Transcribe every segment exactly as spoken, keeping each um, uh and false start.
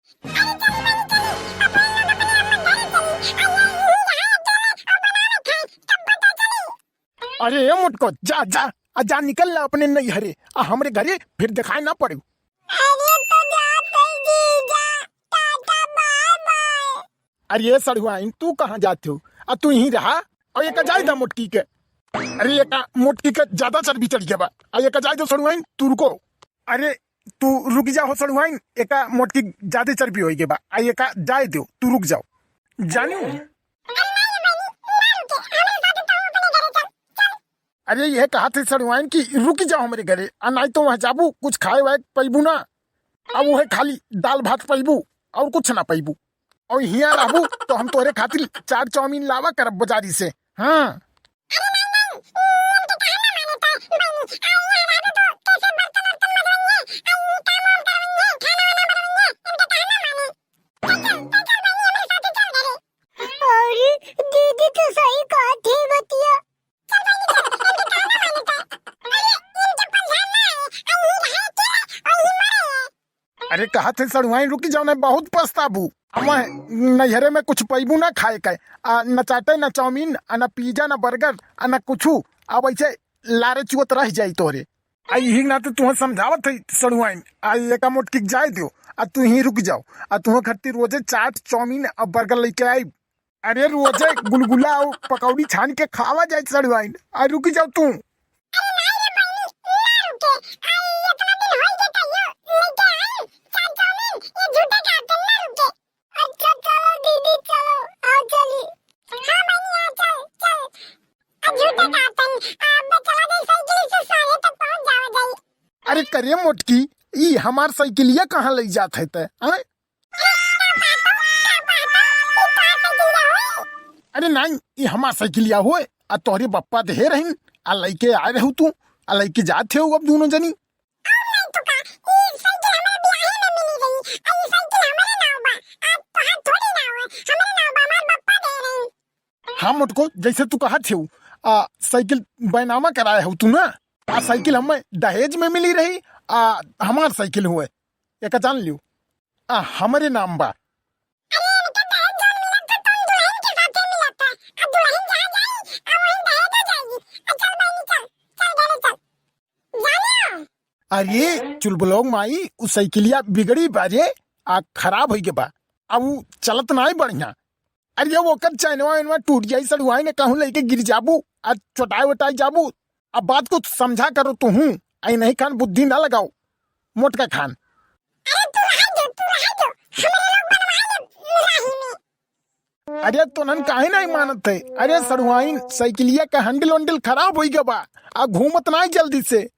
अरे चली बहिनी चली, अपन लोग अपने अम्मा घरे चली। आ ये यहीं रहा अकेले और बनावे खाए, तब पता चली। अरे ए मोटको, जा, जा, आ जा निकल ला अपने नैहरे, आ हमरे घरे फिर दिखाई ना पड़े। अरे तो जात हई जीजा, टाटा बाय बाय। अरे ए सड़ुआइन, तू कहाँ जात हो? आ तू यहीं रहा, और एका जाए दा मोटकी के। अरे एका मोटकी के ज्यादा चर्बी चढ़ गया बा, आ एका जाए दो सड़ुआइन, तू रुको। अरे तू रुक जा हो सड़ुआइन, एका मोटकी ज्यादा चर्बी हो गया बा, आ एका जाए दो, तू रुक जाओ। जानू? अरे नहीं रे बहिनी, ना रुके, हमरे साथे तू अपने घरे चल, चल। अरे ये कहा थे सड़ुआइन कि रुक जाओ हमरे घरे, आ नाई तो वहाँ जाबू कुछ खाए वाए पैबू ना, अब वह खाली दाल भात पैबू और कुछ ना पैबू, और हियाँ रहबू तो हम तोहरे खातिर चाट चाउमीन लावा करब बाजारी से। हाँ। अरे नहीं, नहीं, इनके कहना माने तो बहिनी, आ यहाँ रहबू तो कैसे बर्तन वर्तन मजवाएंगे, आ ये काम वाम करवाएंगे, खाना वाना बनाएंगे, इनके कहना माने। चल, चल, चल, चल बहिनी, हमरे साथे चल घरे। अरे दीदी तो सही कहत है बतिया। चल बहिनी चल, इनके कहना माने तो। अरे इनके परेशान ना है, आ यहीं रहे के, आ यहीं मरे। अरे कहा थे सड़ुआइन रुकी जाओ ना, बहुत पछताबू। अब वह नैहरे में कुछ पैबू ना खाए के, आ न चाटे, न चाउमीन, आ न पिज्जा, न बर्गर, आ न कुछू। अब ऐसे लारे चुअत रह जाई तोहरे। आ यही नाते तुहँ समझावत है सड़ुआइन, आ एका मोटकी के जाए दियो, आ तू यहीं रुक जाओ, आ तुहँ खातिर रोजे चाट, चाउमीन आ बर्गर लेके आई। अरे रोजे गुलगुला और पकौड़ी छान के खावा जाए सड़ुआइन, आ रुक जाओ तू। अरे नहीं रे बहिनी, ना रुके, आ इतना दिन होई गए कहियो लेके आई चाट चाउमीन, ये झूठे का तुम ना रुके। अच्छा चलो दीदी चलो, आओ चली। हाँ बहिनी आ चल, चल। आ झूठे का तन, आ अब चला जाई साइकिल से सारे तक पहुँच जावा जाई। अरे करे मोटकी, ई हमार साइकिलिया कहाँ ले जात है तै, हैं? अरे नाई, ई हमार साइकिलिया होए, आ तोहरे बप्पा देहे रहिन, आ लइके आए रहू तू, आ लइके जात हो अब दूनो जनी। हाँ मोटको, जैसे तू कहत हो, आ साइकिल बैनामा कराए हो तू ना, आ साइकिल हमें दहेज में मिली रही, आ हमार साइकिल हुए, एका जान लियो। आ, हमरे नाम बा। अरे, इनके दहेज जौन मिलत बा, तौन दुल्हन के साथे मिलत बा। आ दुल्हन जहाँ जाई, आ वहीं दहेजो जाई। आ चल बहिनी, चल, चल घरे चल। जानियो। अरे, चुलबुलौक माई, उ साइकिलिया बिगड़ी बा रे, आ खराब होई के बा। आ उ चलत नाई बढ़िया। अरे, ओकर चैनवा वैनवा टूट जाई, सड़ुआई ने कहूँ लइके गिर जाबू, आ चोटाई वोटाई जाबू। अब बात को समझा करो तुहूँ, आई नहीं खान बुद्धि ना लगाओ, मोटका खान। अरे तू रहे दो, तू रहे दो, हमरे लोग बनवा ले राही में। अरे तोनन काहे नहीं मानत है? अरे सड़ुआइन, साइकिलिया का हैंडल वैंडल खराब होई गवा, आ घूमत नाई जल्दी से।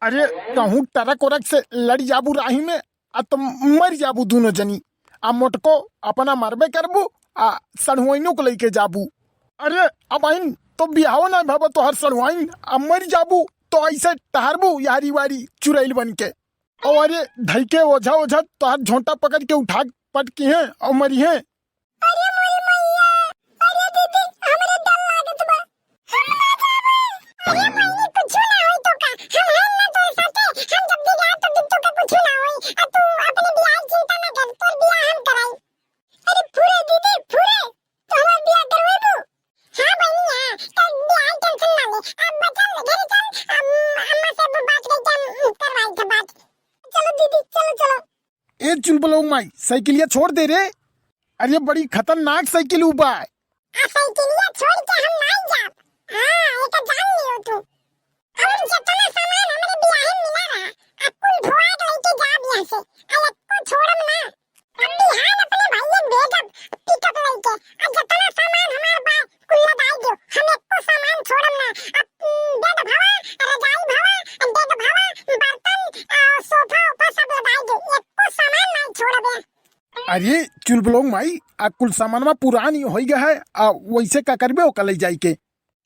अरे कहूँ ट्रक ओरक से लड़ जाबू राही में, आ तो मर जाबू दूनो जनी। आ मोटको अपना मरबे करबू, आ सड़ुआइनो को लइके जाबू। अरे अब आइन तो बिहाव ना भवा तोहर सड़ुआइन, आ मर जाबू तो ऐसे टहरबू यारी वारी चुरैल बन के। और अरे धई के ओझा ओझा तोहर झोंटा पकड़ के उठा पटकी हैं और मरी हैं। अरे मोरी मैया, अरे दीदी, हमरे डर लागत बा। हम ना जाबे। अरे बहिनी, कुछु ना होई तो का, हम हैं ना तोरे साथे, हम जब भी जाए तो तोके कुछु ना होई। आ तू अपने बियाह की चिंता ना कर, तोर बियाह हम कराई। अरे फुरे दीदी, फुरे, तो हमार बियाह करवेबू? हाँ बहिनी, हाँ, तो बियाह tension ना ले। अब बचल घरे चल, अम-, अम्मा से अब बात करके हम करवाई थे बात। चलो दीदी, चलो, चलो। ए चुलबुलौक माई, साइकिलिया छोड़ दे रे। अरे बड़ी खतरनाक साइकिल उ बा। आ साइकिलिया छोड़ के हम नाई जाब। हाँ, ये तो जान लियो तू। और जितना सामान हमरे बियाहे में मिला रहा, आ कुल ढोआ के लेके जाब यहाँ से। आ एको छोड़म ना। अब बिहान अपने भाइयन भेजब pickup लेके। आ जितना सामान हमार बा, कुल लदाई दो। हम एको सामान छोड़म ना। अब, उम, bed भवा, रजाई भवा, bed भवा, बर्तन, आ, sofa ओफा सब लदाई दो। एको सामान नाई छोड़बे। अरे चुलबुलौक माई, आ कुल सामानवा पुरान ही होई गया है, आ वैसे का करबे ओका ले जाई के?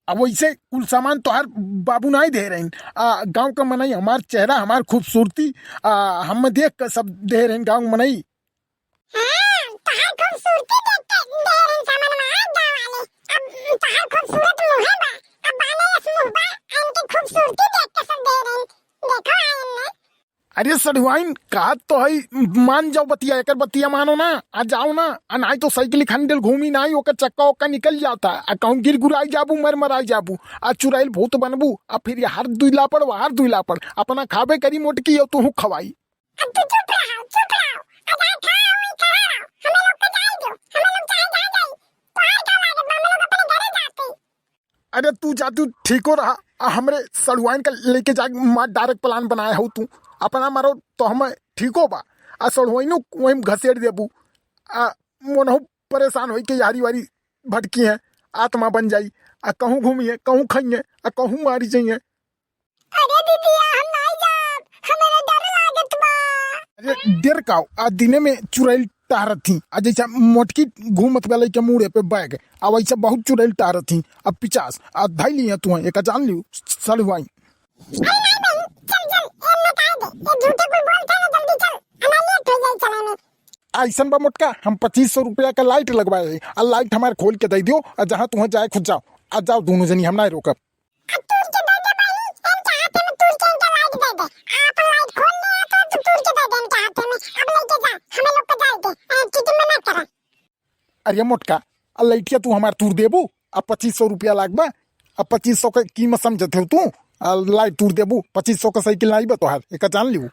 आ वैसे कुल सामान तोहार बाबू नाई दे रहिन, आ गाँव का मनई हमार चेहरा, हमार खूबसूरती, आ हम देख के सब दे रहिन गाँव मनई। हाँ, तोहार खूबसूरती देख के दे रहिन सामानवा गाँव वाले। अब तोहार खूबसूरत मुँहे बा, अब बाने यस मुँह बा, इनके खूबसूरती देख के सब दे रहिन। देखो आयन ने। अरे सढ़ुआइन, कहत तो है, मान जाओ बतिया, एकर बतिया मानो ना, आ जाओ ना, आ नाहीं तो साइकिल एक हैंडल घूमी नाहीं, ओकर चक्का ओक्का निकल जाता, आ कहूँ गिर गुराई जाबू, मर मराई जाबू, आ चुराइल भूत बनबू, आ फिर यार दुई लापड़, वहार दुई लापड़, अपना खाबे करी मोटकी, और तुहू खवाई। अब तू चुप रहो, चुप रहो, आ जाए खा, वही खा रहो, हमें लोग को जाए दो, हमें लोग चाहे जा जाए, तोहार का लागत बा, हम लोग अपने घरे जाते। अरे तू जा, तू ठीको रहा। आ हमरे सड़ुआइन का लेके जाए मार डायरेक्ट प्लान बनाए हो तू। अपना मारो तो हम ठीको बा। आ सड़ुआइनो वहीं घसेड़ देबू। आ मोनहु परेशान होई के यारी वारी भटकी है, आत्मा बन जाई। आ कहूँ घूमी है, कहूँ खाई है, आ कहूँ मारी जाई है। अरे दीदिया, हम नाई जाब, हमरा डर लागत बा। अरे डर का? आ दिने में चुड़ैल टहरत थी, आ जैसा मोटकी घूमत बा लइके मूड़े पे बैग, आ वैसा बहुत चुड़ैल टहरत थी। अब पिचास आ धई लिया तू, एका जान लियो सड़ुआइन। अरे नाई बहन, चल चल, ए मिटाई दे, ये झूठे कुल बोलते ना, जल्दी चल, हमारे लेट हो जाए चले में। ऐसन बा मोटका, हम पच्चीस सौ रुपया का लाइट लगवाए है, आ लाइट हमारे खोल के दे दियो, आ जहाँ तुहें जाए खुद जाओ, आ जाओ दोनों जनी, हम नाई रोकब। अब तूर के दे दे भाई, इनके हाथे में तूर के इनके लाइट दे दे। आप लाइट खोल ले तो तू तूर के दे दे इनके हाथे में। अब लेके जा, हमें लोग को जाए दे। ए, चीटिंग में ना करा। अरे मोटका, आ लाइटिया तू हमार तूर देबू? अब पच्चीस सौ रुपया लागबा, अब पच्चीस सौ के कीमत समझत हो तू? आ लाइट तूर देबू? पच्चीस सौ का साइकिल नाई बा तोहार, एका जान लियो।